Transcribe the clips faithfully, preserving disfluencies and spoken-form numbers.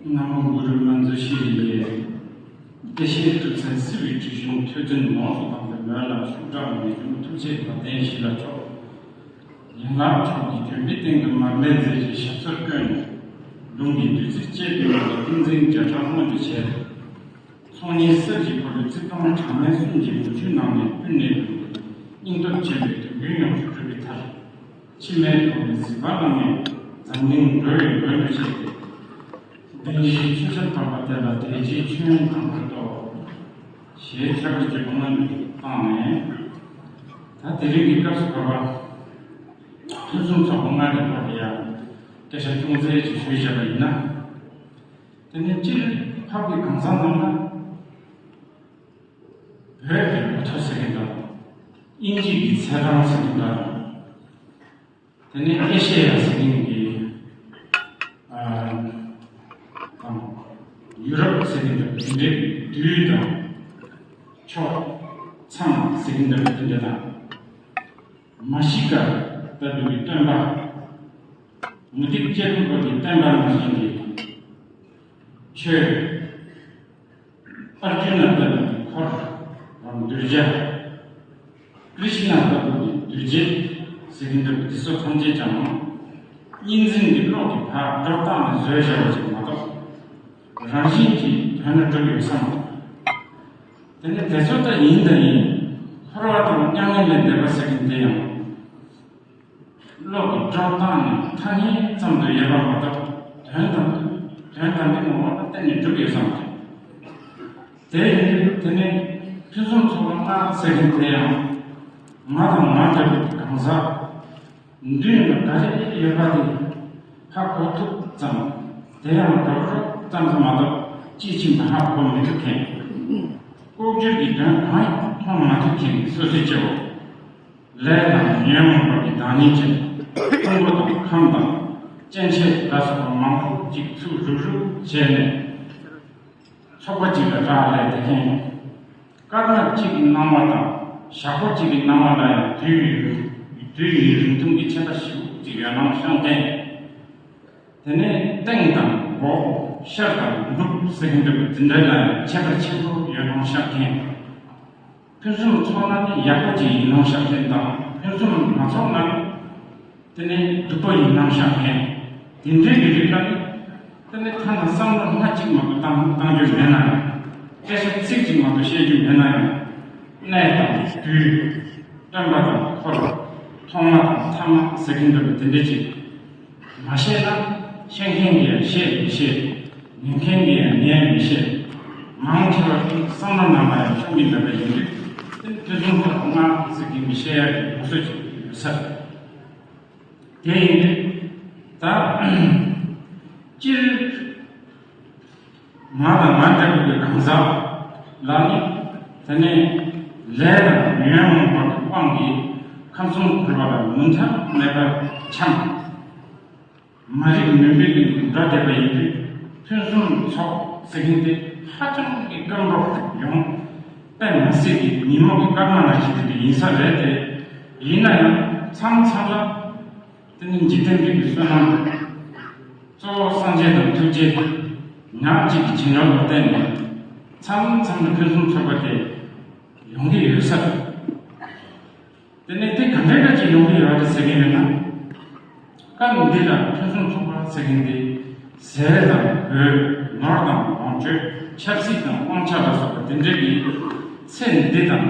ན་མོ་གུ་རུ་མ་འཛུལ་ཞིག་ཡིན། བདེ་གཤེགས་ཐུགས་སྲས་སྲིད་པའི་རྒྱུད་གཞུང་ཐོས་བསྟན་ཡོངས་སུ་དག་པའི་མོད་ལ་ཤུགས་དྲག་ངེས་འབྱུང་ཐུགས་རྗེ་བ་དན་ཞི་ལ་ཕྱོགས། ཡན་ལག་མཆོག་གི་ལྗོན་པའི་སྟེང་དུ་མར་མེ་མཛད་ཅིང་ཞབས་སོར་བཀོད་ནས། མདུང་གི་བདུད་རྩི་བཅས་པའི་ངོ་བོ་ཏིང་འཛིན་བརྒྱ་ཕྲག་མངོན་དུ་བྱས། ཚོགས་གཉིས་གསེར་གྱི་ཕུར་བུས་ཚིག་སྟོང་གྲངས་མེད་གསུམ་གྱི་མུ་ཁྱུད་ནང་ནས་ཀུན་ནས་བཏུས་ཏེ་སྙིང་སྟོབས་ཆེན་པོས་དུས་ཀུན་ཡོངས་སུ་གྲུབ་པའི་མཐར། འཆི་མེད་ཐོག་ནས་གཟིགས་པ་བླ་མེད་འཛམ་གླིང་འགྲོ་བའི་མགོན་དུ་བྱས་ཏེ། བདེན་བཞིའི་ཆོས་ཆར་འབབ་པ་དེ་ལ་བདེ་སྐྱིད་ཆོས་དབྱིངས་དང་པོར་གཏོགས། ཞེས་ཁྱད་པར་གྱི་སྒོ་ནས་བཏང་ནས། ད་དེ་རིང་གི་སྐབས་སུ་བབ་པ། ཕུན་སུམ་ཚོགས་པ་ལྔ་གི་སྐོར་ལ་ཡང་སྐད་ཆ་ཅུང་ཟད་ཅིག་ཞུས་བཞག་པ་ཡིན་ན། དེ་ནས་སྤྱིར་འཕགས་པའི་གང་ཟག་རྣམས་ལ། བོད་ཀྱི་ལོ་ཐོ་ཟེར་གྱི་འདུག་དབྱིན་ཇི་གི་ཚེས་གྲངས་ཟེར་གྱི་འདུག་དེ་ནས་ཨེ་ཤེ་ཡ་ཟེར་གྱི་གི་ཨ་དང་ཡུ་རོབ་ཟེར་གྱི་འདུག་དེ་འདྲའི་དུས་དང་ཕྱོགས་མཚམས་ཟེར་གྱི་འདུག་དེ་འདྲ་དང་། མ་ཤི་ཀ་ལྟ་བུའི་སྟོན་པ། མུ་སྟེགས་གཅེར་བུ་གི་སྟོན་པ་རྣམས་ཀྱི་ཆོས། ཨར་ཇུ་ན་ལྟ་བུའི་འཁོར་རམ་གདུལ་བྱ། ཀྲི་ཤི་ན་ལྟ་བུ་གི་གདུལ་བྱ་ཟེར་གྱི་འདུག་འདི་ཚོ་ཐམས་ཅད་ཀྱང་གཉིས་འཛིན་གྱི་བློ་གིས་ཕར་སྒྲོ་བཏགས་ནས་བཟོས་བཞག་པ་ཅིག་མ་གཏོགས། རང་བཞིན་གྱིས་དོན་ལ་གྲུབ་ཡོད་ས་མ་རེད། དེ་ནི་དེ་ཚོ་ད་ཡིན་དང་ཡིན། འཁོར་བ་དང་མྱ་ངན་ལས་འདས་པ་ཟེར་གྱི་འདི་ཡང་། བློ་གིས་སྒྲོ་བཏགས་ནས་ཐ་སྙད་ཙམ་དུ་ཡོད་པ་མ་གཏོགས་དོན་དམ་དོན་དམ་པའི་ངོ་བོ་ལ་གཏན་ནས་གྲུབ་ཡོད་ས་མ་རེད། དེ་ཡིན་དུས་དེ་ནི་ཕུན་སུམ་ཚོགས་པ་ལྔ་ཟེར་མཁན་དེ་ཡང་ང་དང་ང་འདྲ་བའི་གང་ཟག་མདུན་ལ་ག་རེ་ཡོད་པ་དེ་ཧ་གོ་ཐུབ་ཙང་དེ་ཡང་རོབ་རོབ་ཙམ་དུ་མ་གཏོགས་དཔྱིས་ཕྱིན་པ་ཧ་གོ་མི་ཐུབ་མཁན། ལྐོག་གྱུར་གྱི་དོན་གང་ཡང་མཐོང་མ་ཐུབ་མཁན་སོ་སོའི་སྐྱེ་བོ། ལས་དང་ཉོན་མོངས་པ་གི་བདག་ཉིད་ཅན། ཕུང་པོ་དང་ཁམས་དང་སྐྱེ་མཆེད་ལ་སོགས་པ་མང་པོ་ཅིག་ཚུགས་རུབ་རུབ་བྱས་ནས། ཚོགས་པ་གཅིག་ལ་རག་ལས་དེ་མཁན། སྐར་མ་གཅིག་གི་སྣང་བ་དང་ཞག་པོ་གཅིག་གི་སྣང་བ་ལ་ཡང་དུས་ཡུན་དུས་ཡུན་རིང་ཐུང་གི་ཁྱད་པར་ཞེ་པོ་ཅིག་ཡོད་སྣང་ཤར་མཁན། དེ་ནས་སྟེང་དང་འོག་ཤར་དང་ནུབ་ཟེར་མཁན་འདྲ་པོ་དེ་འདྲ་ལ་ཡང་ཁྱད་པར་ཆེན་པོ་ཡོད་སྣང་ཤར་མཁན། ཕུན་སུམ་ཚོགས་ན་ནི་ཡག་པོ་ཅིག་ཡིན་སྣང་ཤར་མཁན་དང་ཕུན་སུམ་མ་ཚོགས་ན་ནི་དེ་ནི་སྡུག་པོ་ཡིན་སྣང་ཤར་མཁན། དེ་འདྲའི་གི་རིགས་ལ་ནི་དེ་ནི་ཐ་ན་བསམ་བློ་སྣ་གཅིག་མ་གཏོགས་བཏང་བཏང་རྒྱུ་མེད་ན་ཡང་། སྐད་ཆ་ཚིག་གཅིག་མ་གཏོགས་བཤད་རྒྱུ་མེད་ན་ཡང་། གནས་དང་དུས། སྟོན་པ་དང་འཁོར། ཐོག་མ་དང་ཐ་མ་ཟེར་གྱིན་འདུག་པ་དེ་འདྲ་ཅིག་མ་བཤད་ན་བཤད་མཁན་གྱིས་ཡང་བཤད་མི་བཤད། ཉན་མཁན་གྱིས་ཡང་ཉན་མི་བཤད། མང་ཆེ་བ་གིས་བསམ་བློ་ནང་ལ་ཡང་ཤོང་གི་འདུག་པ་ཡིན་དུས་དེ་ནི་ཕུན་སུམ་ཚོགས་པ་ལྔ་ཟེར་གྱིན་བཤད་ཡ་གི་དགོས་སུ་ཅིག་ཡོད་ས་རེད། དེ་ཡིན་དུས་ད་སྤྱིར་ང་དང་ང་འདྲ་བའི་གང་ཟག་ལ་ནི་དེ་ནས་ལས་དང་ཉོན་མོངས་པ་གི་དབང་གིས་ཁམས་གསུམ་འཁོར་བ་ལ་མུ་མཐའ་མེད་པར་འཁྱམས། མ་རིག་མུན་པའི་གླིང་དུ་འགྲོ་བསྡད་པ་ཡིན་དུས་ཕུན་སུམ་ཚོགས་ཟེར་མཁན་དེ་ཧ་ཅང་གི་སྐམ་པོ་ཡང་དཔེ་མི་སྲིད་ཀྱི་ཉིན་མོ་གི་སྐར་མ་ནང་བཞིན་དེ་འདྲ་ཡིན་ས་རེད་དེ། ཡིན་ན་ཡང་མཚམས་མཚམས་ལ་དེ་ནི་འཇིག་རྟེན་པའི་བསོད་ནམས། གཙོ་བོ་སངས་རྒྱས་དང་ཐུགས་རྗེ་ཉག་གཅིག་གི་བྱིན་རླབས་ལ་བརྟེན་ནས་མཚམས་མཚམས་ལ་ཕུན་སུམ་ཚོགས་པ་དེ་ཡོང་གི་ཡོད་ས་རེད། དེ་ནས་དེ་ག་འདྲའི་སྐད་ཅིག་ཡོང་གི་ཡོད་རེད་ཟེར་གྱི་ཡོད་ན། སྐབས་འདི་ལ་ཕུན་སུམ་ཚོགས་པ་ཟེར་མཁན་དེ་ཟས་དང་གོས། ནོར་དང་ལོངས་སྤྱོད། ཆབ་སྲིད་དང་དབང་ཆ་ལ་སོགས་པ་དེ་འདྲ་གི་ཚེ་འདི་དང་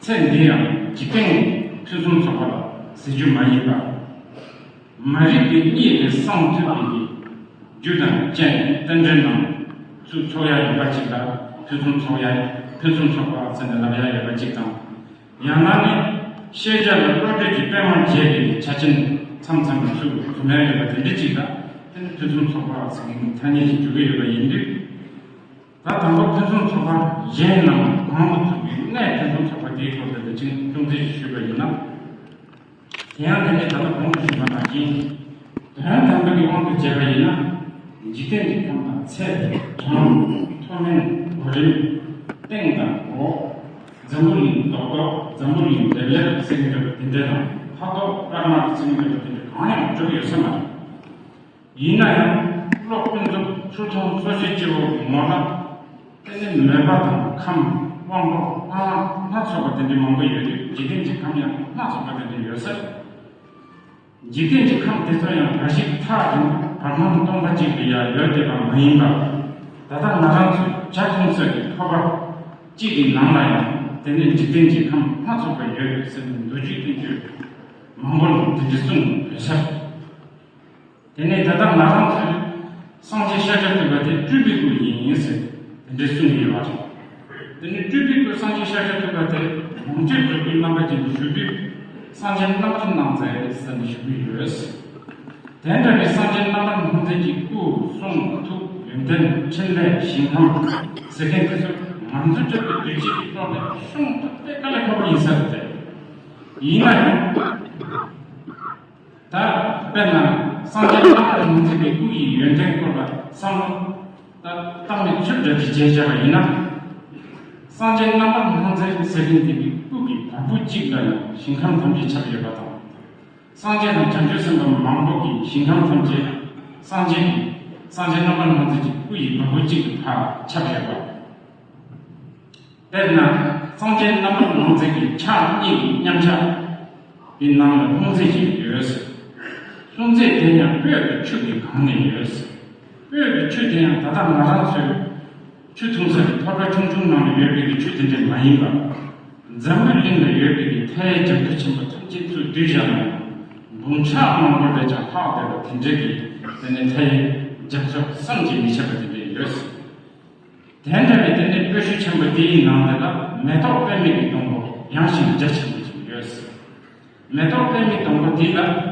ཚེ་འདི་ཡང་འཇིག་རྟེན་གྱི་ཕུན་སུམ་ཚོགས་པ་ལ་ཟེར་རྒྱུ་མ་ཡིན་པ། མ་རིག་པའི་གཉིད་ལས་སངས་ཐུབ་པའི་རྒྱུ་དང་རྐྱེན་རྟེན་འབྲེལ་རྣམས་ཚུར་ཚོགས་ཡ་ཡོད་པ་ཅིག་ལ་ཕུན་སུམ་ཚོགས་ཡ་ཕུན་སུམ་ཚོགས་པ་ཟེར་ནས་ལབ་ཡ་ཡོད་པ་ཅིག་དང་། ཡང་ན་ནི་ཤེས་བྱ་ལ་བློ་གྲོས་ཀྱི་པད་མ་རྒྱས་པའི་ཆ་རྐྱེན་མཚམས་མཚམས་ལ་ཚུར་འཛོམས་ཡ་ཡོད་པ་དེ་འདྲ་ཅིག་ལ་དེ་ནི་ཕུན་སུམ་ཚོགས་པ་ཟེར་མཁན་གྱི་ཐ་སྙད་ཅིག་འཇོག་གི་ཡོད་པ་ཡིན་དུས། ད་དང་པོ་ཕུན་སུམ་ཚོགས་པ་གཞན་རྣམས་གོང་དུ་ཚུད་པའི་གནས་ཕུན་སུམ་ཚོགས་པ་དེའི་སྐོར་དུ་འདི་ཅིག་ཅུང་ཟད་ཅིག་ཞུས་པ་ཡིན་ན། དེ་ཡང་དེ་ནི་ད་ལྟ་གོང་དུ་ཞུས་པ་ནང་བཞིན། དོན་དམ་པའི་དབང་དུ་བྱས་པ་ཡིན་ན། འཇིག་རྟེན་གྱི་ཁམས་དང་ཚེ་དང་གྲངས། མཐོ་དམན་གོ་རིམ། སྟེང་དང་འོག་འཛམ་བུ་གླིང་རྡོག་རྡོག་འཛམ་བུ་གླིང་ལེབ་ལེབ་ཟེར་གྱི་འདུག་པ་དེ་འདྲ་དང་ཕ་རྡོག་དཀར་དམར་ཟེར་གྱི་འདུག་པ་དེ་འདྲ་གང་ཡང་གྲུབ་ཡོད་ས་མ་རེད། ཡིན་ན་ཡང་ ཀློག་ཀུན་རྫོབ་ཚུར་མཐོང་སོ་སོའི་སྐྱེ་བོ་གི་ངོ་ལ། དེ་ནི་མོས་པ་དང་ཁམས་དབང་པོ་སྣ་ལྔ་སྣ་ཚོགས་པ་དེ་འདྲའི་མང་པོ་ཡོད་དུས། འཇིག་རྟེན་གྱི་ཁམས་ཡང་སྣ་ཚོགས་པ་དེ་འདྲ་ཡོད་ས་རེད། འཇིག་རྟེན་གྱི་ཁམས་དེ་ཚོ་ཡང་འགའ་ཞིག་ཐག་རིང་པོ་བར་སྣང་སྟོང་པ་གཅིག་ལ་ཡང་ཡོད་བསྡད་པ་མ་ཡིན་པར། ད་ལྟ་ང་རང་ཚོས་བྱ་མཐོང་ས་ཀྱི་ཐོབ་པ་གཅིག་གི་ནང་ལ་ཡང་དེ་ནི་འཇིག་རྟེན་གྱི་ཁམས་སྣ་ཚོགས་པ་ཡོད་ཟེར་ནས་མདོ་རྒྱུད་བསྟན་བཅོས་མང་པོ་ལ་དེ་འདྲ་གསུངས་ཡོད་ས་རེད། དེ་ནས་ད་ལྟ་ང་རང་ཚོས་སངས་རྒྱས་ཤཱཀྱ་ཐུབ་པ་དེ་སྤྲུལ་པའི་སྐུ་ཡིན་ཟེར་དེ་འདྲ་གསུངས་ཡོད་པ་རེད། དེ་ནས་སྤྲུལ་པའི་སྐུ་སངས་རྒྱས་ཤཱཀྱ་ཐུབ་པ་དེ་ལོངས་སྤྱོད་རྫོགས་པའི་རྣམ་པ་ཅན་དུ་བཞུགས་དུས། སངས་རྒྱས་རྣམ་པར་སྣང་མཛད་ཟེར་ནས་ཞུ་གི་ཡོད། དེ་འདྲ་བའི་སངས་རྒྱས་རྣམ་པར་སྣང་མཛད་ཀྱི་སྐུ་གསུང་ཐུགས་ཡོན་ཏན་ཕྲིན་ལས་ཞིང་ཁམས་ཟེར་མཁན་དེ་ཚོ་ང་ཚོ་སྤྱོད་པའི་དུས་ཚིགས་ཀྱི་ཐོག་ནས་ཤོང་ཐུབ་པའི་དཀའ་ལས་ཁག་པོ་ཡིན་ས་རེད་དེ། ཡིན་ན་ཡང་། ད་དཔེར་ན་སངས་རྒྱས་རྣམ་པར་སྣང་མཛད་པའི་སྐུ་ཡི་ཡོན་ཏན་སྐོར་ལ་བསམ་བློ་ད་བཏང་བའི་ཚུལ་འདྲ་ཅིག་བྱས་བྱས་པ་ཡིན་ན། སངས་རྒྱས་རྣམ་པར་སྣང་མཛད་ཟེར་མཁན་དེ་གི་སྐུ་གི་བ་སྤུ་གཅིག་ལ་ཡང་ཞིང་ཁམས་ཐམས་ཅད་ཁྱབ་ཡོད་པ་དང་། སངས་རྒྱས་དང་བྱང་ཆུབ་སེམས་དཔའ་མང་པོ་གི་ཞིང་ཁམས་ཐམས་ཅད་སངས་རྒྱས་ཀྱི་སངས་རྒྱས་རྣམ་པར་སྣང་མཛད་ཀྱི་སྐུ་ཡི་བ་སྤུ་གཅིག་ཏུ་ཕར་ཁྱབ་ཡོད་པ། དཔེར་ན་སངས་རྒྱས་རྣམ་པར་སྣང་མཛད་ཀྱི་ཕྱག་གཉིས་ཀྱི་མཉམ་གཞག་གི་ནང་ལ་ལྷུང་བཟེད་ཅིག་ཡོད་ཟེར། ལྷུང་བཟེད་དེ་ཡང་སྤོས་ཀྱི་ཆུ་གིས་གང་ནས་ཡོད་ཟེར། སྤོས་ཀྱི་ཆུ་དེ་ཡང་ད་ལྟ་ང་རང་ཚོའི་ཆུ་འཐུང་ས་ཀྱི་ཐོར་པ་ཆུང་ཆུང་ནང་ལ་ཡོད་པའི་གི་ཆུ་དེ་འདྲ་མ་ཡིན་པར། འཛམ་བུའི་གླིང་ལ་ཡོད་པའི་གི་མཐའི་རྒྱ་མཚོ་ཆེན་པོ་ཐམས་ཅད་ཚུར་བསྡུས་བཞག་ན། འབུམ་ཕྲག་མང་པོ་ལས་ཀྱང་ལྷག་བསྡད་པ་དེ་འདྲ་གི་དེ་ནས་མཐའི་རྒྱ་མཚོ་བསམ་གྱིས་མི་ཁྱབ་པ་དེ་འདྲ་ཡོད་ཟེར། དེ་འདྲ་བའི་དེ་ནས་སྤོས་ཆུ་ཆེན་པོ་དེའི་ནང་དེ་ལ་མེ་ཏོག་པདྨའི་གི་སྡོང་པོ་ཡངས་ཤིང་རྒྱ་ཆེན་པོ་ཅིག་ཡོད་ཟེར། མེ་ཏོག་པདྨའི་སྡོང་པོ་དེ་ལ།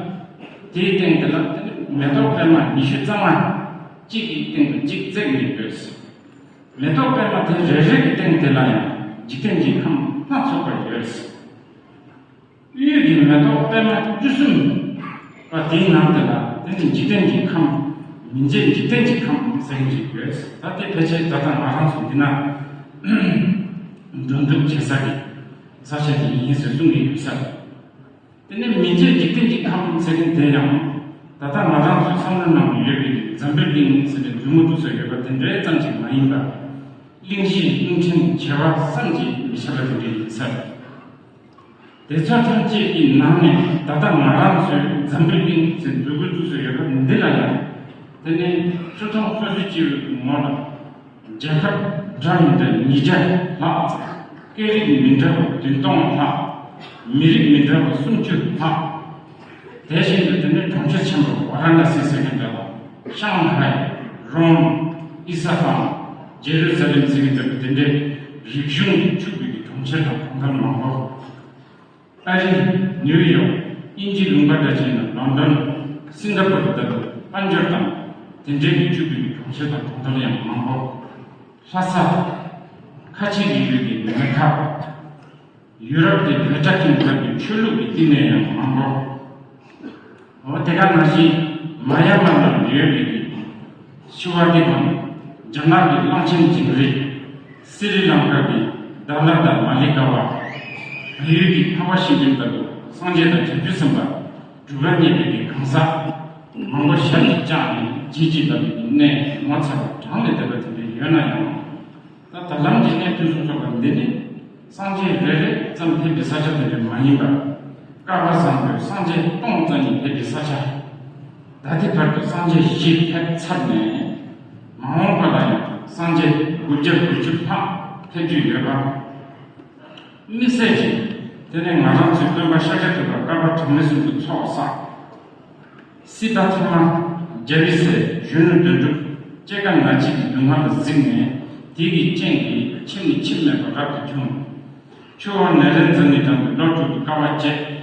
དེའི་སྟེང་དེ་ལ་དེ་ནས་མེ་ཏོག་པདྨ་ཉི་ཤུ་རྩ་ལྔ་གཅིག་གི་སྟེང་དུ་གཅིག་བརྩེགས་ནས་ཡོད་ཟེར། མེ་ཏོག་པདྨ་དེ་རེ་རེ་གི་སྟེང་དེ་ལ་ཡང་འཇིག་རྟེན་གྱི་ཁམས་སྣ་ཚོགས་པ་ཡོད་ཟེར། དབུས་ཀྱི་མེ་ཏོག་པདྨ་བཅུ་གསུམ་པ་དེའི་ནང་དེ་ལ་དེ་ནི་འཇིག་རྟེན་གྱི་ཁམས། མི་མཇེད་འཇིག་རྟེན་གྱི་ཁམས་ཟེར་གྱི་ཡོད། ད་དེ་ཕལ་ཆེར་ད་ལྟ་ང་རང་ཚོ་འདི་ན་འགྲོ་འདུག་བྱེད་ས་གི་ས་ཆ་དེ་ཡིན་ཟེར་གསུང་གི་ཡོད་ས་རེད། དེ་ནི་མི་མཇེད་འཇིག་རྟེན་གྱི་ཁམས་ཟེར་མཁན་དེ་ཡང་ད་ལྟ་ང་རང་ཚོའི་བསམ་བློ་ནང་ཡོད་པའི་འཛམ་བུའི་གླིང་ཟེར་ནས་མཛུབ་མོ་འདུག་ས་ཡོད་པ་དེ་འདྲའི་ཙམ་ཞིག་མ་ཡིན་པར། གླིང་བཞི་གླིང་ཕྲན་བྱེ་བ་བསམ་གྱིས་མི་ཁྱབ་པ་དེ་འདྲ་ཡིན་ས་རེད། དེ་ཚོ་ཐམས་ཅད་ཀྱི་ནང་ནས་ད་ལྟ་ང་རང་ཚོའི་འཛམ་བུའི་གླིང་ཟེར་མཛུབ་གུ་བཙུགས་སུ་ཡོད་པ་འདི་ལ་ཡང་། དེ་ནི་སུ་མཐོང་སོ་སོའི་སྐྱེ་བོའི་ངོ་ལ་རྒྱལ་ཁབ་འདྲ་མི་འདྲ་ཉིས་བརྒྱ་ལྷག་ཙམ། སྐད་རིགས་མི་འདྲ་བ་བདུན་སྟོང་ལྷག། མི་རིགས་མི་འདྲ་བ་སུམ་ཅུ་ལྷག། དེ་བཞིན་དུ་དེ་ནི་གྲོང་ཁྱེར་ཆེན་པོ་ཝ་ར་ཎ་སི་ཟེར་མཁན་འདྲ་བ། ཤང་ཧའི། རོམ། ཨི་ས་ཧྥང་། ཇེ་རུ་ཟ་ལེམ་ཟེར་མཁན་འདྲ་བ་དེ་འདྲའི་རིག་གཞུང་གིས་ཕྱུག་པའི་གྲོང་ཁྱེར་དང་གྲོང་རྡལ་མང་པོ། པ་རི། ནིའུ་ཡོག་དབྱིན་ཇིའི་ལུང་པ་འདྲ་ཅིག་ཡིན་ན་ལོན་ཌོན། སིང་ག་པུར་ལྟ་བུ་དཔལ་འབྱོར་དང་དེ་འབྲེལ་གྱི་ཕྱུག་པའི་གྲོང་ཁྱེར་དང་གྲོང་རྡལ་ཡང་མང་པོ། ལྷ་ས། ཁ་ཆེ་གི་ཡུལ་གྱི་མེ་ཁ། ཡུ་རོབ་ཀྱི་བྷེ་ཊ་ཀིང་ལྟ་བུའི་ཆོས་ལུགས་ཀྱི་བསྟི་གནས་ཡང་མང་པོ། འོ་དེ་ག་ནང་བཞིན་མ་ཡ་མ་ལ་ཡོད་པའི་ཤི་ཝ་ཏི་ཀོན། རྒྱ་ནག་གི་གླང་ཆེན་ཅིང་རི། སི་རི་ལང་ཀ་གི་དཱ་ལ་དང་མ་ལི་ཀ་བ། བལ་ཡུལ་གྱི་འཕགས་པ་ཤིང་ཀུན་ལྟ་བུ་སངས་རྒྱས་དང་བྱང་ཆུབ་སེམས་དཔའ་གྲུབ་པ་བརྙེས་པའི་གི་གང་ཟག་མང་པོ་ཞལ་གྱིས་བཅགས་ནས་བྱིན་གྱིས་བརླབས་པའི་གནས་ངོ་མཚར་བ་གྲངས་ལས་འདས་པ་དེ་འདྲ་ཡོད་ན་ཡང་། ད་ད་ལམ་གྱི་གནས་ཕུན་སུམ་ཚོགས་པ་འདི་ནི་སངས་རྒྱས་རེ་རེ་ཙམ་ཕེབས་པའི་ས་ཆ་དེ་འདྲ་མ་ཡིན་པར། བསྐལ་པ་བཟང་པོའི་སངས་རྒྱས་སྟོང་རྩ་གཉིས་ཕེབས་པའི་ས་ཆ། ད་ལྟའི་བར་དུ་སངས་རྒྱས་བཞི་ཕེབས་ཚར་ནས། མ་འོངས་པ་ལ་ཡང་སངས་རྒྱས་དགུ་བརྒྱ་དགུ་བཅུ་ལྷག་ཕེབས་རྒྱུ་ཡོད་པ། དམིགས་བསལ་གྱིས་དེ་ནས་ང་རང་ཚོའི་སྟོན་པ་ཤཱཀྱ་ཐུབ་པ་བསྐལ་པ་གྲངས་མེད་གསུམ་དུ་ཚོགས་བསགས། སི་ཏཱ་ཐ་མ། རྒྱལ་བའི་སྲས་གཞོན་ནུ་དོན་གྲུབ་སྐྱེ་རྒ་ན་འཆི་གི་སྡུག་བསྔལ་ལ་གཟིགས་ནས་དེ་གི་རྐྱེན་གྱིས་ཁྱིམ་ནས་ཁྱིམ་མེད་པར་རབ་ཏུ་བྱུང་། ཆུ་བོ་ནཻ་རཉྫ་ནའི་འགྲམ་དུ་ལོ་དྲུག་ཏུ་དཀའ་བ་སྤྱད།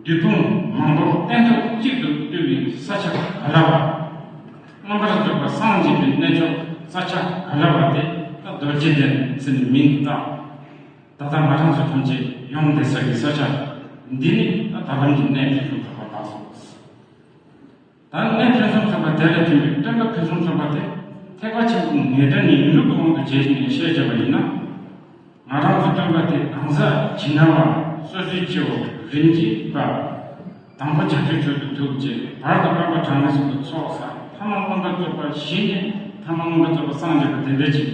བདུད་དཔུང་མང་པོ་སྟན་ཐོག་གཅིག་ཏུ་བཏུལ་བའི་ས་ཆ་ག་ལ་བ། རྣམ་པར་རྫོགས་པ་སངས་རྒྱས་པའི་གནས་མཆོག་ས་ཆ་ག་ལ་བ་དེ་ད་རྡོ་རྗེ་གདན་ཟེར་ནས་མིང་བཏགས། ད་ལྟ་ང་རང་ཚོ་ཐམས་ཅད་ཡོང་བསྡད་ས་གི་ས་ཆ་འདི་ནི་ད་ད་ལམ་གྱི་གནས་ཕུན་སུམ་ཚོགས་པ་ལགས་སོ། ད་གནས་ཕུན་སུམ་ཚོགས་པ་དེ་ལས་ཐོན་པའི་སྟོན་པ་ཕུན་སུམ་ཚོགས་པ་དེ་ཐེག་པ་ཆེན་པོའི་ངེས་དོན་ནི་ཡིན་ལུགས་ཀྱི་དབང་དུ་བྱས་ནས་བཤད་བྱ་བ་ཡིན་ན། ང་རང་ཚོ་སྟོན་པ་དེ་གང་ཟག་ཇི་སྣང་བ་སོ་སོའི་སྐྱེ་བོ་རིམ་གྱིས་པ། དང་པོ་བྱང་ཆུབ་མཆོག་ཏུ་ཐུགས་བསྐྱེད། བར་དུ་བསྐལ་པ་གྲངས་མེད་གསུམ་དུ་ཚོགས་བསགས། ཐ་མ་མངོན་པར་རྫོགས་པ་བཞི་ནི་ཐ་མ་མངོན་པར་རྫོགས་པ་སངས་རྒྱས་པ་དེ་འདྲ་ཅིག་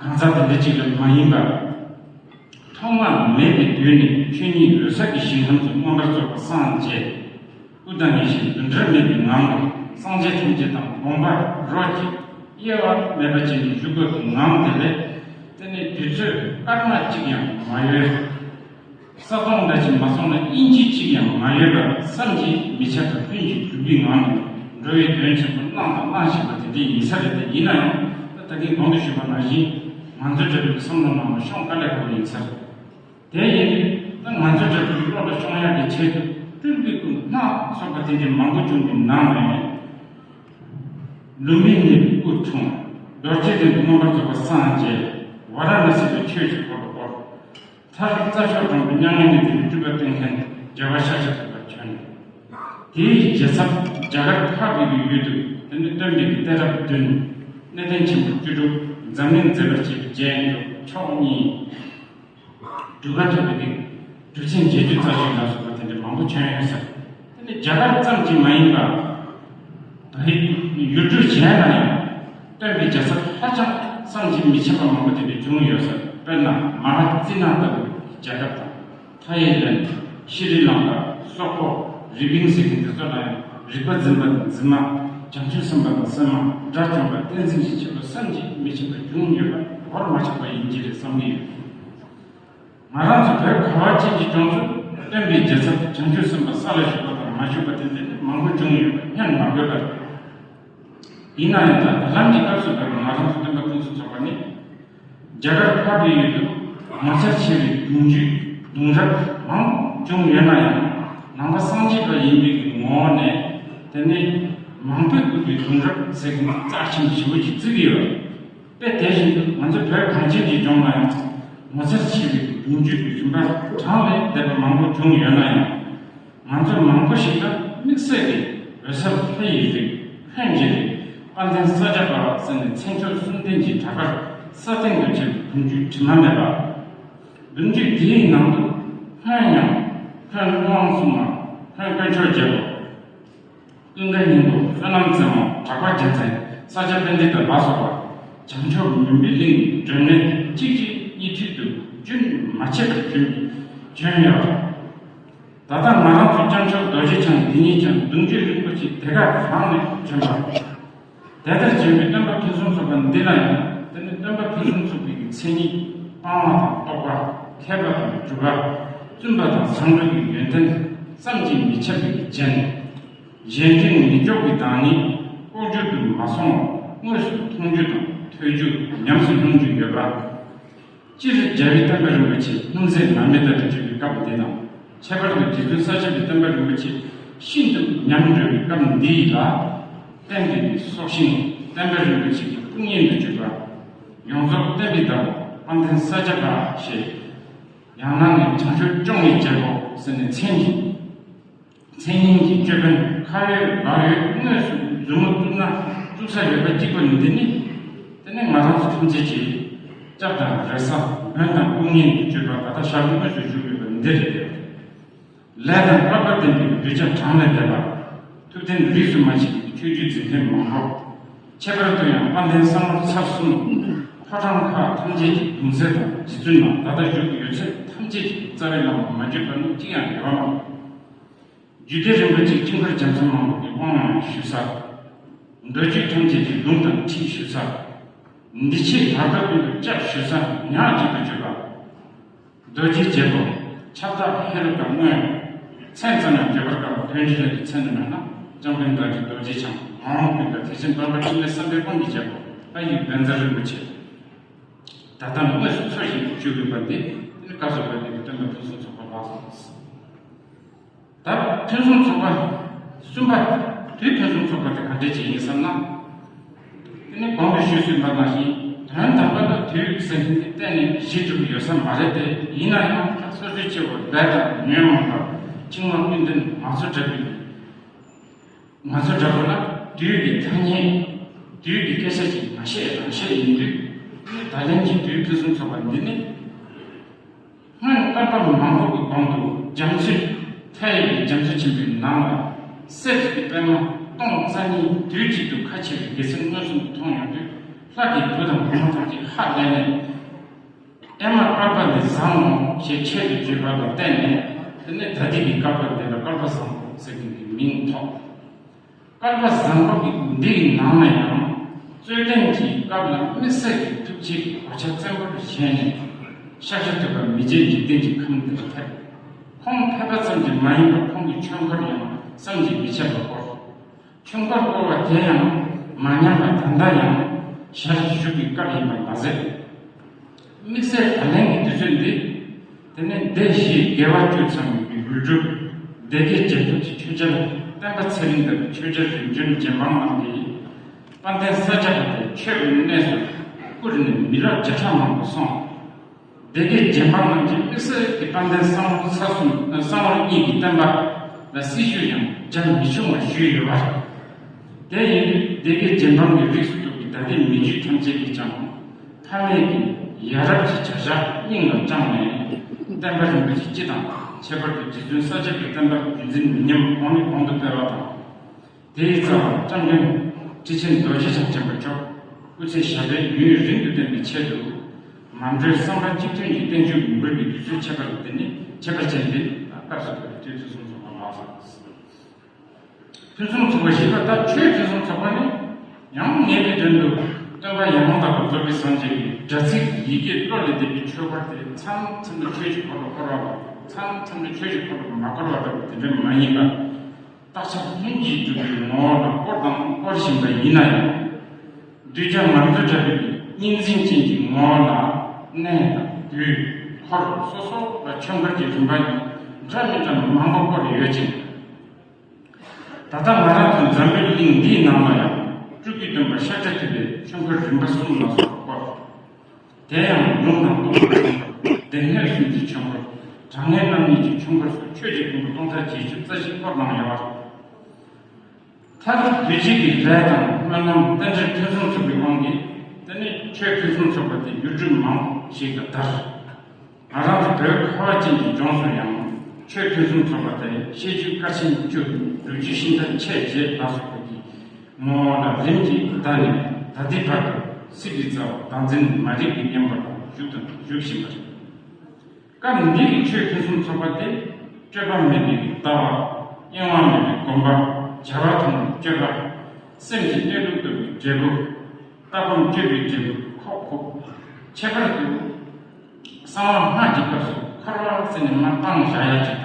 གང་ཟག་དེ་འདྲ་ཅིག་ལ་མ་ཡིན་པར། ཐོག་མ་མེད་པའི་དུས་ནས་ཆོས་ཉིད་འོད་གསལ་གྱི་ཞིང་ཁམས་སུ་མངོན་པར་རྫོགས་པ་སངས་རྒྱས། སྐུ་དང་ཡེ་ཤེས་འདུ་འབྲལ་མེད་པའི་ངང་ལ་སངས་རྒྱས་ཐམས་ཅད་དང་དགོངས་པ་རོ་གཅིག་དབྱེ་བ་མེད་པ་ཅན་གྱི་བཞུགས་པའི་ངང་དེ་ལས། དེ་ནི་དུས་ཚོད་སྐར་མ་གཅིག་ཡང་མ་ཡོལ། ས་སྟོང་འདྲ་ཅིག་མ་སོང་ན་ཨིན་ཅི་གཅིག་ཡང་མ་ཡོལ་བར་བསམ་གྱིས་མི་ཁྱབ་པ་ལྷུན་གྱིས་གྲུབ་པའི་ངང་དུ་འགྲོ་བའི་དོན་ཆེན་པོ་གནང་དང་གནང་བཞིན་པ་དེ་འདྲའི་ཡིན་ས་རེད། དེ་ཡིན་ན་ཡང་ད་ད་གིན་གོང་དུ་ཞུས་པ་ནང་བཞིན་ང་ཚོའི་འབྲས་བུའི་བསམ་བློ་ནང་ལ་ཤོང་དཀའ་ལས་ཁག་པོ་ཡིན་ས་རེད། དེ་ཡིན་དུས་ད་ང་ཚོའི་འབྲས་བུའི་བློ་ལ་ཤོང་ཡག་གི་ཆེད་དུ་སྤྲུལ་པའི་སྐུ་སྣ་ཚོགས་པ་དེ་འདྲའི་མང་པོ་བྱུང་གི་ནང་ནས། ལུམ་བི་ནིའི་སྐུ་འཁྲུངས། རྡོ་རྗེ་གདན་དུ་མངོན་པར་རྫོགས་པ་སངས་རྒྱས། ཝཱ་ར་ཎ་སི་དུ་ཆོས་ཀྱི་འཁོར་ལོ་བསྐོར། མཐར་རྩྭ་མཆོག་གྲོང་དུ་མྱ་ངན་ལས་འདས་པའི་སྤྲུལ་པ་བསྟན་མཁན་རྒྱལ་བ་ཤཱཀྱ་ཐུབ་པ་བྱོན། དེའི་རྗེས་ཚབ་རྒྱ་གར་འཕགས་པའི་ཡུལ་དུ་དེ་ནི་སྟོན་པའི་གི་གཏད་རབས་བདུན། གནས་བརྟན་ཆེན་པོ་བཅུ་དྲུག། འཛམ་གླིང་མཛེས་པར་བྱེད་པའི་རྒྱན་དྲུག་མཆོག་གཉིས། གྲུབ་པ་ཐོབ་པའི་གྲུབ་ཆེན་རྗེ་བདུད་རྩ་ཆེན་ལ་སོགས་པ་དེ་འདྲ་མང་པོ་བྱོན་ཡོད་ཟེར། དེ་ནི་རྒྱ་གར་ཙམ་གྱིས་མ་ཡིན་པར། ད་ཡུལ་གྲུ་གཞན་ལ་ཡང་སྟོན་པའི་རྒྱལ་ཚབ་ཧ་ཅང་བསམ་གྱིས་མི་ཁྱབ་པ་མང་པོ་དེ་འདྲ་བྱུང་ཡོད་ཟེར། དཔེར་ན་མ་ཧཱ་ཙི་ན་ལྟ་བུའི་རྒྱལ་ཁབ་དང་། ཐའི་ལེན། ཤྲི་ལང་ཀ། སོག་པོ། རི་པིན་ཟེར་མཁན་དེ་ཚོ་ལ་ཡང་རིག་པ་འཛིན་པ་དང་འཛིན་མ། བྱང་ཆུབ་སེམས་དཔའ་དང་སེམས་མ། དགྲ་བཅོམ་པ་བསྟན་འཛིན་གྱི་ཆེད་དུ་བསམ་གྱིས་མི་ཁྱབ་པ་བྱུང་ཡོད་པ་བོར་མ་ཆག་པ་ཡིན་གྱི་རེད་བསམ་གྱི་ཡོད། ང་རང་ཚོ་བོད་ཁ་བ་ཅན་གྱི་ལྗོངས་སུ་སྟོན་པའི་རྒྱལ་ཚབ་བྱང་ཆུབ་སེམས་དཔའ་ས་ལ་བཞུགས་པ་དང་མ་བཞུགས་པ་དེ་འདྲ་མང་པོ་བྱུང་ཡོད་པ་སྙམ་མ་དགོས་པར། ཡིན་ན་ཡང་ད་ད་ལམ་གྱི་སྐབས་སུ་བབས་པའི་ང་རང་ཚོ་སྟོན་པ་ཕུན་སུམ་ཚོགས་པ་ནི། རྒྱ་གར་འཕགས་པའི་ཡུལ་དུ་ངོ་མཚར་ཆེ་བའི་གདུང་རྒྱུད་གདུང་རབས་མང་བྱུང་ཡོད་ན་ཡང་། ནང་པ་སངས་རྒྱས་པ་ཡིན་པའི་ངོ་བོ་ནས་དེ་ནི་མང་པོས་བཀུར་བའི་གདུང་རབས་ཟེར་མཁན་རྩ་ཆེན་པོ་ཞེ་པོ་ཅིག་བརྩི་གི་ཡོད། དཔེ་དེ་བཞིན་དུ་ང་ཚོ་བོད་གངས་ཅན་གྱི་ལྗོངས་ལ་ཡང་ངོ་མཚར་ཆེ་བའི་གདུང་རྒྱུད་ཀྱི་རིམ་པ་གྲངས་ལས་འདས་པ་མང་པོ་བྱུང་ཡོད་ན་ཡང་། ང་ཚོ་མང་པོ་ཞིག་ལ་དམིགས་བསལ་གྱི་འོད་གསལ་ལྷ་ཡི་རིགས། ལྷུན་གྱི་རིགས། དཔལ་ལྡན་ས་སྐྱ་པ་ཟེར་ནས་མཚན་མཆོག་གསུམ་ལྡན་གྱི་གྲགས་པར་སྲ་བརྟན་དུ་གྱུར་པའི་གདུང་རྒྱུད་དྲི་མ་མེད་པ། གདུང་རྒྱུད་དེའི་ནང་དུ་ལྷུན་ཡང་ལྷུན་དབང་སྲུང་མ། ལྷུན་དཀོན་མཆོག་རྒྱལ་པོ། ཀུན་དགའ་སྙིང་པོ། བསོད་ནམས་རྩེ་མོ། གྲགས་པ་རྒྱལ་མཚན། ས་སྐྱ་པཎྜི་ཏ་ལ་སོགས་པ་བྱང་ཆུབ་མུན་པའི་གླིང་སྒྲོན་མེ་གཅིག་རྗེས་གཉིས་མཐུད་དུ་རྒྱུན་མ་ཆད་པར་བྱོན་བྱོན་ཡོད། ད་ལྟ་ང་རང་ཚོ་སྐྱབས་མཆོག་རྡོ་རྗེ་འཆང་འདི་ཉིད་ཀྱང་གདུང་རྒྱུད་རིན་པོ་ཆེ་དེ་ག་རང་ནས་བྱོན་པ། དེ་ལྟར་བྱོན་པའི་སྟོན་པ་ཕུན་སུམ་ཚོགས་པ་འདི་ལ་ཡང་དེ་ནི་སྟོན་པ་ཕུན་སུམ་ཚོགས་པའི་མཚན་ཉིད་སྤངས་པ་དང་རྟོགས་པ། མཁས་པ་དང་གྲུབ་པ། བཙུན་པ་དང་བཟང་པོའི་ཡོན་ཏན་བསམ་གྱིས་མི་ཁྱབ་པའི་རྒྱན། གཞན་དྲིང་མི་འཇོག་པའི་བདག་ཉིད་ལྐོག་གྱུར་དུ་མ་སོང་བར་དངོས་སུ་མཐོང་རྒྱུ་དང་ཐོས་རྒྱུ་ཉམས་སུ་མྱོང་རྒྱུ་ཡོད་པ། སྤྱིར་རྒྱལ་བའི་བསྟན་པ་རིན་པོ་ཆེ་སྣུམ་ཟད་མར་མེ་ལྟར་དུ་གྱུར་པའི་སྐབས་འདི་དང་། ཁྱད་པར་དུ་རྗེ་བཙུན་ས་སྐྱ་པའི་བསྟན་པ་རིན་པོ་ཆེ་ཤིན་ཏུ་ཉམས་འགྲོ་བའི་སྐབས་འདི་ལ། བསྟན་པའི་སྲོག་ཤིང་བསྟན་པ་རིན་པོ་ཆེ་གི་དཔུང་གཉེན་དུ་གྱུར་པ། ཡོངས་རྫོགས་བསྟན་པའི་བདག་པོ་དཔལ་ལྡན་ས་སྐྱ་པ་ཞེས། ཡང་ན་ནི་བྱང་ཆུབ་སྐྱོང་བའི་རྒྱལ་པོ་ཟེར་ནས་མཚན་གྱི། མཚན་སྙན་གྱི་ཅོད་པན་ཁ་ཡོད་ལག་ཡོད་དངོས་སུ་མཛུབ་མོ་བཙུགས་ན་བཙུགས་ས་ཡོད་པ་གཅིག་པ་འདི་ནི། དེ་ནི་ང་རང་ཚོ་ཐམས་ཅད་ཀྱི་སྐྱབས་དང་རེ་ས་མགོན་དང་དཔུང་གཉེན་དུ་གྱུར་པ་ད་ལྟ་ཞབས་དངོས་སུ་བཞུགས་ཡོད་པ་འདི་རེད། ལས་དང་བསླབ་པ་ལྡན་པའི་གདུལ་བྱ་གྲངས་ལས་འདས་པ། ཐུབ་བསྟན་རིས་སུ་མ་ཆད་པའི་ཆོས་བརྒྱུད་འཛིན་མཁན་མང་པོ། ཁྱད་པར་དུ་ཡང་དཔལ་ལྡན་བསམ་བློ་ཚར་གསུམ་ཕོ་བྲང་ཁག་ཐམས་ཅད་ཀྱི་གདུང་སྲས་དང་རྗེ་བཙུན་ནང་ད་ལྟ་བཞུགས་ཡོད་ཚད་ཐམས་ཅད་ཀྱི་རྩ་བའི་བླ་མ་མ་བརྒྱུད་པ་ནི་གཅིག་ཡང་ཡོད་མ་རེད། རྒྱུད་སྡེ་རིན་པོ་ཆེ་དཀྱིལ་འཁོར་རྒྱ་མཚོ་མང་པོ་གི་དབང་ཡང་ཞུ་ས། མདོ་རྒྱུད་ཐམས་ཅད་ཀྱི་ལུང་དང་ཁྲིད་ཞུ་ས། འདི་ཕྱི་བར་དོ་ཀུན་ཏུ་སྐྱབས་ཞུ་ས་ཉག་གཅིག་ཏུ་གྱུར་པ། རྡོ་རྗེ་རྒྱལ་པོ་ཁྱབ་བདག་ཧེ་རུ་ཀ་སྔོན། མཚན་ཙམ་ཡང་བརྗོད་པར་དཀའ་བ་དོན་གྱི་ལས་ཀྱི་མཚན་དུ་མེད་ན་འཇམ་དཔལ་དར་གྱི་རྡོ་རྗེ་འཆང་མ་འོངས་ཀུན་ཏུ་ཐེག་ཆེན་སྟོན་པ་འཕྲིན་ལས་བསམ་པའི་དཔང་གི་རྒྱལ་པོ་ལྷ་ཡི་བཛྲ་རིན་པོ་ཆེ། ད་ལྟ་དངོས་སུ་འཚོ་ཞིང་བཞུགས་ཡོད་པ་འདི་དེ་ནི་བཀའ་སྩལ་པ་འདི་ནི་སྟོན་པ་ཕུན་སུམ་ཚོགས་པ་ལགས་སོ། ད་ཕུན་སུམ་ཚོགས་པ་གསུམ་པ། དུས་ཕུན་སུམ་ཚོགས་པ་དེ་ག་འདྲ་ཅིག་ཡིན་བསམ་ན། དེ་ནི་གོང་དུ་ཞུས་ཟིན་པ་ནང་བཞིན་དོན་དམ་པ་ལ་དུས་ཟེར་མཁན་དེ་གཏན་ནས་གཞི་གྲུབ་ཡོད་ས་མ་རེད་དེ། ཡིན་ན་ཡང་ཁ་སོ་སོའི་སྐྱེ་བོ་ལས་དང་ཉོན་མོངས་པ་འཆིང་བ་ཀུན་ལྡན་ང་ཚོ་འདྲ་བོའི། ང་ཚོ་འདྲ་བོ་ལ་དུས་ཀྱི་ཐ་སྙད། དུས་ཀྱི་སྐད་ཆ་ཅིག་མ་བཤད་རང་བཤད་ཡིན་དུས། ད་ལན་གྱི་དུས་ཕུན་སུམ་ཚོགས་པ་འདི་ནི། སྔོན་བསྐལ་པ་མང་པོ་གི་གོང་དུ་རྒྱ་མཚོའི། མཐའ་ཡས་པའི་རྒྱ་མཚོ་ཆེན་པོའི་ནང་ལ་གསེར་གྱི་པདྨ། སྟོང་རྩ་གཉིས་དུས་གཅིག་ཏུ་ཁ་ཕྱེ་བའི་དགེ་མཚན་མངོན་སུམ་དུ་མཐོང་ཡོང་དུས། ལྷ་གིས་བུ་དང་བུ་མོ་ཐམས་ཅད་ཧ་ལས་ནས། ཨེ་མ་བསྐལ་པ་འདི་བཟང་ངོ་ཞེས་ཆེད་དུ་བརྗོད་པ་ལ་བརྟེན་ནས། དེ་ནས་ད་ལྟའི་གི་བསྐལ་པ་འདི་ལ་བསྐལ་པ་བཟང་པོ་ཟེར་མཁན་གྱི་མིང་ཐོགས། བསྐལ་པ་བཟང་པོ་གི་འདིའི་ནང་ན་ཡང་རྩོད་ལྡན་གྱི་སྐབས་ལ་དམིགས་བསལ་གྱི་ཐུགས་རྗེ་གི་གོ་ཆ་བཙན་པོར་བཞེས་ནས། ཤཱཀྱ་ཐུབ་པ་མི་མཇེད་འཇིག་རྟེན་གྱི་ཁམས་འདིར་ཕེབས། ཁོང་ཕེབས་པ་ཙམ་གྱིས་མ་ཡིན་པར་ཁོང་གི་ཆོས་འཁོར་ཡང་བསམ་གྱིས་མི་ཁྱབ་པ་བསྐོར། ཆོས་འཁོར་བསྐོར་བ་དེ་ཡང་མ་ཉམས་པར་ད་ལྟ་ཡང་ཞལ་བཞུགས་པའི་སྐབས་ཡིན་པར་མ་ཟད། དམིགས་བསལ་ད་ལན་གྱི་དུས་ཚོད་འདི། དེ་ནས་སྡེ་བཞིའི་དགེ་བ་བཅུ་ཚང་བའི་ཡུལ་གྲུ། སྡེ་དགེ་རྒྱལ་ཁབ་ཀྱི་ཆོས་རྒྱལ་བསྟན་པ་ཚེ་རིང་ལྟ་བུའི་ཆོས་རྒྱལ་རིམ་བྱོན་རྗེ་འབངས་རྣམས་ཀྱིས། དཔལ་ལྡན་ས་སྐྱ་པ་དེ་ཆོས་ཀྱི་གནས་སུ་བཀུར་ནས་མི་རབས་བརྒྱ་ཕྲག་མང་པོ་སོང་། སྡེ་དགེ་རྒྱལ་འབངས་རྣམས་ཀྱིས་དམིགས་བསལ་གྱི་དཔལ་ལྡན་གསང་བ་ས་གསུམ་གསང་བ་གཉིས་ཀྱི་བསྟན་པ་ལ་སྲི་ཞུ་ཡང་རྒྱ་མི་ཆུང་བ་ཞུས་ཡོད་པ། དེ་ཡིན་དུས་སྡེ་དགེ་རྒྱལ་འབངས་ཀྱི་རིགས་སུ་གཏོགས་པའི་ད་ལྟའི་མི་རྒྱུད་ཐམས་ཅད་ཀྱིས་ཀྱང་། ཕ་མེས་ཀྱི་ཡ་རབས་ཀྱི་བྱ་བཞག་སྙིང་ལ་བཅངས་ནས། བསྟན་པ་རིན་པོ་ཆེ་སྤྱི་དང་ཁྱད་པར་དུ་རྗེ་བཙུན་ས་སྐྱ་པའི་བསྟན་པ་རྒྱུན་འཛིན་མི་ཉམས་གོང་ནས་གོང་དུ་སྤེལ་བ་དང་། དེའི་རྩ་བར་བཀྲམ་མགོན་ཁྲི་ཆེན་རྡོ་རྗེ་འཆང་ཆེན་པོ་མཆོག་སྐུ་ཚེ་ཞབས་པད་ཡུན་རིང་དུ་བརྟན་པའི་ཆེད་དུ། མ་གྲོས་བསམ་པ་གཅིག་མཐུན་གྱི་བསྟན་བཅོས་མི་འབོར་གྱི་དུས་ཚོད་ཁྱད་པར་དུ་བརྟེན་ནས་ཁྱད་པར་ཅན་དེ་སྐབས་སུ་བབས་པའི་དུས་ཚོད་སོང་སོང་བ་མ་སོང་། ཕུན་སུམ་ཚོགས་པ་བཞི་པ་དང་ཆོས་ཕུན་སུམ་ཚོགས་པ་ནི། ཡང་ངེས་པའི་དོན་དུ་སྟོན་པ་ཡང་དག་པར་རྫོགས་པའི་སངས་རྒྱས་ཀྱི་སྒྲ་ཚིག་ཡི་གེ་བློ་ལས་འདས་པའི་ཆོས་འཁོར་དེ་མཚམས་མཚམས་ལ་ཆོས་ཀྱི་འཁོར་ལོ་བསྐོར་བ་དང་མཚམས་མཚམས་ལ་ཆོས་ཀྱི་འཁོར་ལོ་མ་བསྐོར་བ་འདྲ་བ་དེ་འདྲ་མ་ཡིན་པ། བརྟག་དཔྱད་ལྷུན་གྱིས་གྲུབ་པའི་ངོ་བོ་ལ་བསྐོར་དང་བསྐོར་བཞིན་པ་ཡིན་ན་ཡང་། གདུལ་བྱ་ང་ཚོ་འདྲ་བའི་གཉིས་འཛིན་ཅན་གྱི་ངོ་བོ་ལ་གནས་དང་དུས་འཁོར་སོ་སོ་ལ་ཆོས་འཁོར་གྱི་རིམ་པ་ཡང་འདྲ་མི་འདྲ་མང་པོ་བསྐོར་ཡོད་ཅིང་། ད་ལྟ་ང་རང་ཚོ་འཛམ་བུའི་གླིང་འདིའི་ནང་ལ་ཡང་སྤྲུལ་སྐུའི་སྟོན་པ་ཤཱཀྱ་ཐུབ་པའི་ཆོས་འཁོར་རིམ་པ་གསུམ་ལ་སོགས་པ་བསྐོར། དེ་ཡང་ལུང་དང་རྟོགས་པ་སྟེང་སྡེ་སྣོད་གསུམ་གྱི་ཆོས་འཁོར། དྲང་ངེས་རྣམ་གཉིས་ཀྱི་ཆོས་འཁོར་སོགས་ཆོས་ཀྱི་ཕུང་པོ་སྟོང་ཕྲག་བརྒྱད་ཅུ་རྩ་བཞི་བསྐོར་གནང་ཡོད་པ། མཐར་དུས་རྒྱུན་གྱི་ལས་དང་སྨོན་ལམ་རྟེན་འབྲེལ་ཕུན་སུམ་ཚོགས་པའི་དབང་གིས་དེ་ནི་ཆོས་ཕུན་སུམ་ཚོགས་པ་དེ་ཡུལ་གྲུ་མང་པོ་ཞིག་ལ་དར། ང་རང་ཚོ་བོད་ཁ་བ་ཅན་གྱི་ལྗོངས་སུ་ཡང་ཆོས་ཕུན་སུམ་ཚོགས་པ་དེ་བཤད་རྒྱུད་སྐར་ཆེན་བཅུ། སྒྲུབ་རྒྱུད་ཤིང་རྟ་མཆེད་བརྒྱད་ལ་སོགས་པ་གི་ངོ་བོ་ལ་རིམ་གྱིས་བརྡར་ནས་ད་ལྟའི་བར་དུ་སྲིད་པའི་རྩ་བ་བདག་འཛིན་མ་རིག་པའི་གཉེན་པོ་ལ་བཞུགས་དང་བཞུགས་བཞིན་པ་རེད། སྐབས་འདི་གི་ཆོས་ཕུན་སུམ་ཚོགས་པ་དེ་སྤྲོས་པ་མེད་པའི་ལྟ་བ། གཡེང་བ་མེད་པའི་སྒོམ་པ། བྱ་བ་དང་སྤྱོད་པ། སེམས་ཀྱི་གནས་ལུགས་རྟོགས་པའི་འབྲས་བུ། ལྟ་སྒོམ་སྤྱོད་པའི་འབྲས་བུ་ཁོག་ཁོག་ཁྱད་པར་དུ། གསང་བ་སྔགས་ཀྱི་སྐབས་སུ་འཁོར་བ་ཟེར་ནས་མར་བཏང་བཞག་ཡ་ཅིག་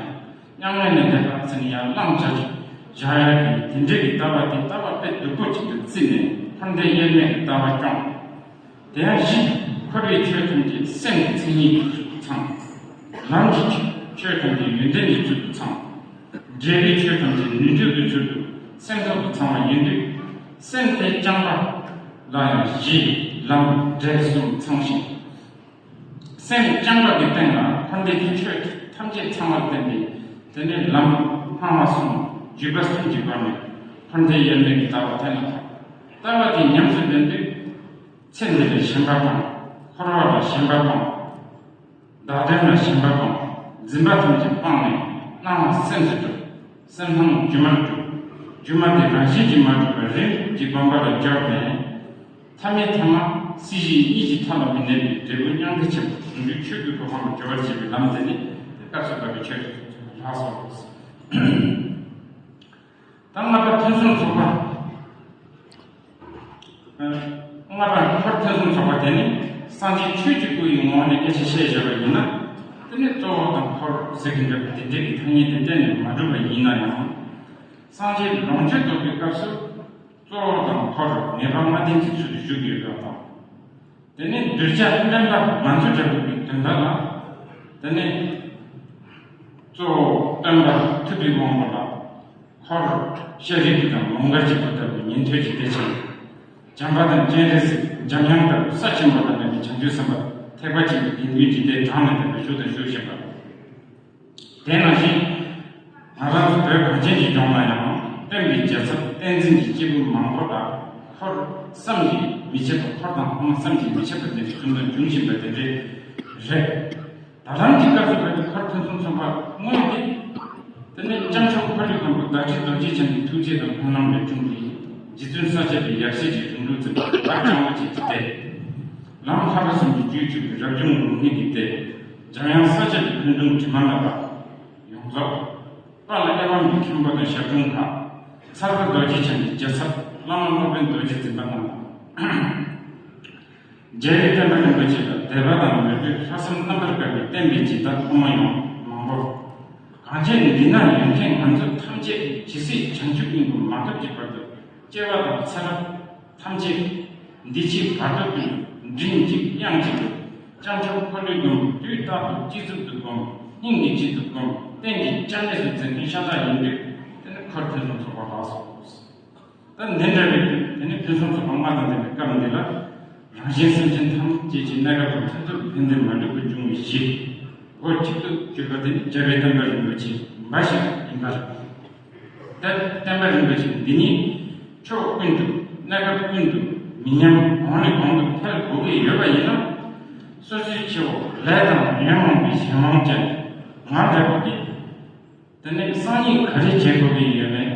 དང་། མྱ་ངན་ལས་འདས་པ་ཟེར་ནས་ཡར་བླངས་བཞག་ཅིག་བཞག་ཡ་གི་དེ་འདྲའི་གི་ལྟ་བ་དེ་ལྟ་བ་དཔེ་སྡུག་པོ་ཅིག་ཏུ་བརྩིས་ནས་འཁོར་འདས་དབྱེར་མེད་ཀྱི་ལྟ་བ་སྐྱོང་། དེ་ཡང་བཞི། འཁོར་བའི་ཆོས་ཐམས་ཅད་སེམས་ཀྱི་མཚན་ཉིད་ཀྱི་ཚུལ་དུ་ཚང་། ལམ་གྱི་ཆོས་ཐམས་ཅད་ཡོན་ཏན་གྱི་ཚུལ་དུ་ཚང་། འབྲས་བུའི་ཆོས་ཐམས་ཅད་ནུས་མཐུ་གྱི་ཚུལ་དུ་སེམས་ཐོག་ཏུ་ཚང་བ་ཡིན་དུས། སེམས་དེ་སྦྱངས་པ་ལ་ཡང་གཞི་ལམ་འབྲས་གསུམ་ཚང་ཞིང་། སེམས་སྦྱངས་པ་གི་སྟེང་ལ་འཁོར་འདས་ཀྱི་ཆོས་ཐམས་ཅད་ཚང་བར་བསྟན་ཏེ། དེ་ནས་ལམ་སྣང་བ་གསུམ་བརྒྱུད་པ་གསུམ་གྱི་སྒོ་ནས་འཁོར་འདས་དབྱེར་མེད་ཀྱི་ལྟ་བ་དེ་ལ་ཐོབ། ལྟ་བ་དེ་ཉམས་སུ་ལེན་དུས། ཚེ་འདི་ལ་ཞེན་པ་སྤང་། འཁོར་བ་ལ་ཞེན་པ་སྤང་། བདག་དོན་ལ་ཞེན་པ་སྤང་། འཛིན་པ་ཐམས་ཅད་སྤངས་ནས་སྣང་བ་སེམས་སུ་གྲུབ། སེམས་སྣང་སྒྱུ་མར་གྲུབ། སྒྱུ་མ་དེ་རང་བཞིན་གྱིས་མ་གྲུབ་པར་རིམ་གྱིས་སྒོམ་པ་ལ་སྦྱོར་ནས། ཐ་མའི་ཐ་མ་སྲིད་ཞིའི་གཉིས་ཀྱི་མཐའ་ལ་མི་གནས་པའི་འབྲས་བུ་མྱང་འདས་ཆེན་པོ་ཟུང་འཇུག་ཆོས་ཀྱི་གོ་འཕང་ལ་སྦྱོར་བར་བྱེད་པའི་ལམ་དེ་ནི་དེ་སྐབས་སུ་བབས་པའི་ཆོས་ལ་སོགས། ད་ལྔ་པ་ཕུན་སུམ་ཚོགས་པ། ལྔ་པ་འཁོར་ཕུན་སུམ་ཚོགས་པ་དེ་ནི་སངས་རྒྱས་ཆོས་ཀྱི་སྐུ་ཡི་ངོ་བོ་ནས་སྐད་ཆ་བཤད་བཞག་པ་ཡིན་ན། དེ་ནི་གཙོ་བོ་དང་འཁོར་ཟེར་གྱི་འདྲ་བ་དེ་འདྲའི་གི་ཐ་སྙད་དེ་གཏན་ནས་མ་གྲུབ་པ་ཡིན་ན་ཡང་། སངས་རྒྱས་ལོངས་སྤྱོད་རྫོགས་པའི་སྐབས་སུ་གཙོ་བོ་དང་འཁོར་ངེས་པ་ལྔ་ལྡན་གྱི་ཚུལ་དུ་བཞུགས་ཡོད་པ་དང་། དེ་ནི་གདུལ་བྱ་དམན་པ་ང་ཚོ་འདྲ་བོ་གི་དོན་དག་ལ། དེ་ནི་གཙོ་བོ་སྟོན་པ་ཐུབ་པའི་དབང་པོ་ལ། འཁོར་ཤཱ་རིའི་བུ་དང་མོའུ་འགལ་གྱི་བུ་ལྟ་བུའི་ཉན་ཐོས་ཀྱི་སྡེ་ཆེན། བྱམས་པ་དང་སྤྱན་རས་གཟིགས། འཇམ་དབྱངས་ལྟ་བུ་ས་ཆེན་པོ་ལ་གནས་པའི་བྱང་ཆུབ་སེམས་དཔའ་ཐེག་པ་ཆེན་པོའི་དགེ་འདུན་གྱི་སྡེ་དྲངས་ནས་བསྟན་པའི་བཞུགས་དང་བཞུགས་བཞིན་པ། དེ་ནང་བཞིན་ང་རང་ཚོ་བོད་གངས་ཅན་གྱི་ལྗོངས་ལ་ཡང་སྟོན་པའི་རྒྱལ་ཚབ་བསྟན་འཛིན་གྱི་སྐྱེས་བུ་མང་པོ་ལ་འཁོར་བསམ་གྱིས་མི་ཁྱབ་པ། འཁོར་དང་ཕ་མ་བསམ་གྱིས་མི་ཁྱབ་པ་དེ་འདྲའི་ཐུན་མོང་འབྱུང་བཞིན་པ་དེ་འདྲའི་རེད། ད་ལམ་གྱི་སྐབས་སུ་བོད་ཀྱི་འཁོར་ཕུན་སུམ་ཚོགས་པ་དངོས་དེ། དེ་ནས་སྐྱབས་མཆོག་འཁོར་ལོའི་མགོན་པོ་བདག་ཁྲི་རྡོ་རྗེ་འཆང་གི་ཐུགས་རྗེ་དང་སྨོན་ལམ་ལས་བྱུང་སྟེ། རྗེ་བཙུན་ས་སྐྱ་པའི་ཡབ་སྲས་ཀྱི་རིང་ལུགས་ཙམ་གྱི་བདག་ཅག་པོ་བཅས་ཀྱི་སྟེ། ལམ་ལྷ་པ་གསུམ་གྱི་རྒྱུད་གཅིག་པའི་རབ་བྱུང་ངུར་སྨྲིག་གི་སྟེ། འཇམ་དབྱངས་ས་སྐྱ་པའི་འཁོན་གདུང་དྲི་མ་མེད་པ་ཡོངས་རྫོགས། དཔལ་ཨེ་ཝཾ་གྱི་མཁན་པོ་དང་ཞབས་དྲུང་ཁག་ཚར་པ་རྡོ་རྗེ་འཆང་གི་རྒྱལ་ཚབ་བླ་མ་སློབ་དཔོན་རྡོ་རྗེ་འཛིན་པ་རྣམས་དང་། རྒྱལ་བའི་བསྟན་པ་རིན་པོ་ཆེ་ལ་དད་པ་དང་མོས་གུས་ལྷག་བསམ་རྣམ་པར་དཀར་བའི་བསྟན་པའི་སྦྱིན་བདག་ཕོ་མོ་ཡང་མང་པོ། གངས་ཅན་འདི་ན་ཡོད་མཁན་ང་ཚོ་ཐམས་ཅད་ཇི་སྲིད་བྱང་ཆུབ་སྙིང་པོ་མ་ཐོབ་ཀྱི་བར་དུ་སྐྱེ་བ་དང་ཚེ་རབས་ཐམས་ཅད་འདི་ཕྱི་བར་དོ་ཀུན་མགྲིན་གཅིག་དབྱངས་གཅིག་ཏུ་སྐྱབས་མཆོག་འཁོར་ལོའི་མགོན་པོ་དུས་རྟག་ཏུ་སྤྱི་གཙུག་ཏུ་བསྒོམ། སྙིང་གི་དཀྱིལ་དུ་བསྒོམ། རྟེན་གྱི་དཔྱ་གནས་སུ་འཛིན་མཁན་ཤ་སྟག་ཡིན་དུས། དེ་ནི་འཁོར་ཕུན་སུམ་ཚོགས་པ་ལགས་སོ། ད་འདི་འདྲ་བའི་དུས་དེ་ནི་ཕུན་སུམ་ཚོགས་པ་ལྔ་དང་ལྡན་པའི་སྐབས་འདི་ལ། རང་གཞན་སེམས་ཅན་ཐམས་ཅད་ཀྱི་གནས་སྐབས་དང་མཐུན་ཐུབ་ཕན་བདེ་མ་འགྲིག་པར་འབྱུང་བའི་གཞི། སྒོ་གཅིག་ཏུ་གྱུར་པ་དེ་ནི་རྒྱལ་བའི་བསྟན་པ་རིན་པོ་ཆེ་འབའ་ཞིག་ཡིན་པ་རེད། ད་བསྟན་པ་རིན་པོ་ཆེ་འདི་ཉིད་ཕྱོགས་ཀུན་ཏུ་གནས་སྐབས་ཀུན་ཏུ་མི་ཉམས་གོང་ནས་གོང་དུ་འཕེལ་དགོས་ཀྱི་ཡོད་པ་ཡིན་ན། སོ་སོའི་ཆེ་བོ་ལས་དང་ཉོན་མོངས་པའི་གཞན་དབང་ཅན་ང་འདྲ་པོ་གིས་དེ་ནས་སང་ཉིན་ག་རེ་བྱེད་དགོས་ཀྱི་ཡོད་མེད།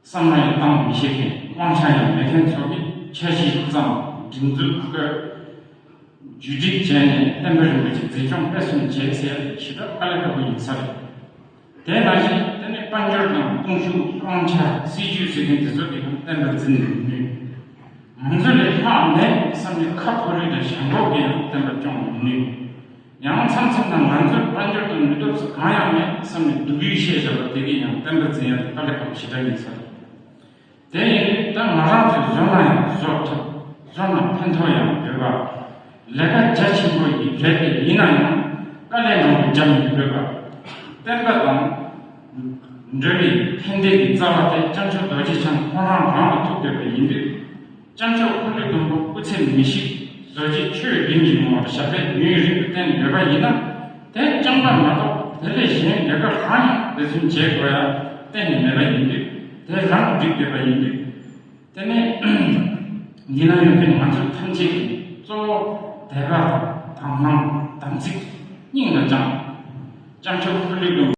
བསམ་བློ་ཡང་བཏང་མི་ཤེས་མཁན། དབང་ཆ་ཡང་མེད་མཁན་ཚོ་གིས་འཆར་གཞི་བརྩམས། སྒྲིག་འཛུགས་བཀོད། བརྒྱུད་སྒྲིག་བྱས་ནས་བསྟན་པ་རིན་པོ་ཆེ་འཛིན་སྐྱོང་སྤེལ་གསུམ་བྱེད་ཟེར་ཞེ་དྲག་དཀའ་ལས་ཁག་པོ་ཡིན་ས་རེད། དེ་ནང་བཞིན་དེ་ནས་དཔལ་འབྱོར་དང་གཏོང་ཤུགས། དབང་ཆ། སྲིད་ཇུས་ཟེར་མཁན་དེ་ཚོ་གིས་ཡང་བསྟན་པ་འཛིན་མི་ནུས། ང་ཚོ་ལས་ལྷག་མེད་བསམ་ནས་ཁ་ཕོ་ལུས་དང་ཞེན་ཁོག་གིས་ཡང་བསྟན་པ་སྐྱོང་མི་ནུས། ཡང་མཚམས་མཚམས་ན་ང་ཚོར་དཔལ་འབྱོར་དང་ནུས་སྟོབས་སུ་གང་ཡང་མེད་བསམ་ནས་སྡུག་ཡུས་བཤད་བཞག་པ་དེ་གིས་ཡང་བསྟན་པ་འཛིན་ཡ་དེ་དཀའ་ལས་ཁག་པོ་ཞེ་དྲག་ཡིན་ས་རེད། དེ་ཡིན་དུས་ད་ང་རང་ཚོས་བཟོ་ན་ཡང་བཟོ་ཐུབ། བཟོ་ན་ཕན་ཐོགས་ཡང་ཡོད་པ། ལས་ཀ་རྒྱ་ཆེན་པོ་ཡིན་རེད་དེ། ཡིན་ན་ཡང་དཀའ་ལས་མང་པོ་རྒྱབ་མི་དགོས་པ། བསྟན་པ་དང་འབྲེལ་བའི་ཕན་བདེ་གི་རྩ་བ་དེ་སྐྱབས་མཆོག་རྡོ་རྗེ་འཆང་ཁོང་རང་རང་ལ་ཐུག་བསྡད་པ་ཡིན་དུས། སྐྱབས་མཆོག་འཁོར་ལོའི་མགོན་པོ་སྐུ་ཚེ་མི་ཤིགས། རྡོ་རྗེ་ཆོས་བདུན་གྱི་ངོ་བོར་ཞབས་པད་ཡུན་རིང་དུ་བརྟན་ཡོད་པ་ཡིན་ན། དེ་རྐྱང་པ་མ་གཏོགས་དེ་ལས་གཞན་ལས་ཀ་གང་ཡང་དེ་བཞིན་བྱེད་དགོས་ཡ་གཏན་ནས་མེད་པ་ཡིན་དུས། དེ་རང་འགྲིག་བསྡད་པ་ཡིན་དུས། དེ་ནས་འདི་ན་ཡོད་མཁན་ང་ཚོ་ཐམས་ཅད་ཀྱིས་གཙོ་བོ་དད་པ་དང་དག་སྣང་དམ་ཚིག་སྙིང་ལ་བཅངས། སྐྱབས་མཆོག་འཁོར་ལོའི་མགོན་